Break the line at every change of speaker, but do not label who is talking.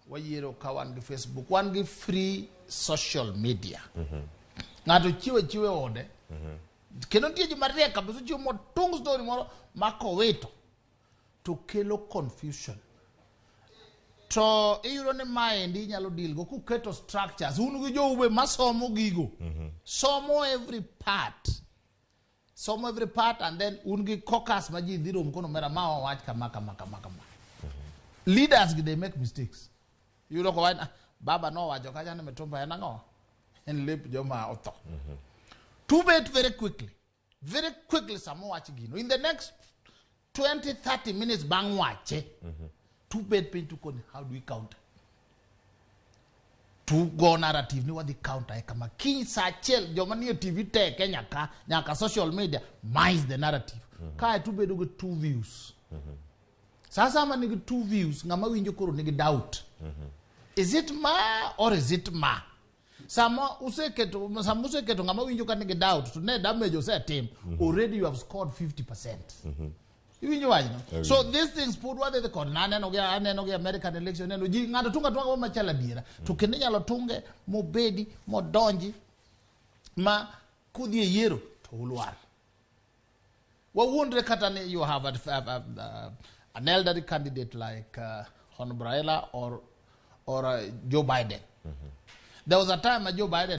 Wayiero ka wan gi Facebook, wan gi free social media. Ng'ato chiwo chiwo e ode. Kendo nitie ji mariek kabisa chiwo motung story moro ma kowito to kelo confusion. To iyudo ni maendi inyalo deal go kuketo structures. Un gi joube masomo gigo. Somo every part. Somo every part and then un gi caucus ma ji dhi rom kono mera ma owach kama kama kama kama. Leaders gi, they make mistakes. Iyudo ko wach, "Ah, baba nowacho kacha ni mitumba en ang'o? En lep joma otho." To bet very quickly. Very quickly sama owach gino. In the next 20, 30 minutes bang' wache. To bet piny to koni, how do we counter? To go narrative ni wadhi counter e kama kiny saa achiel joma nie TV te Kenya ka nyaka social media, ma is the narrative. Kae to bedo gi two views. Sasa ma nigi two views, ng'ama winjo koro nigi doubt. Is it ma or is it ma? Sama useketo ng'ama winjo ka nigi doubt to ne damage osetim, already you have scored 50%. Iwinjo wachno? So these things pod wadhi kod aneno gi American election, neno ji ng'ato tunga tunga machalo adiera to kendo inyalo tunge mobedi modonji ma kudhi e yiero to ulwar. Wawuondre kata ni you have an elderly candidate like Honorable Raila or Joe Biden. There was a time Joe Biden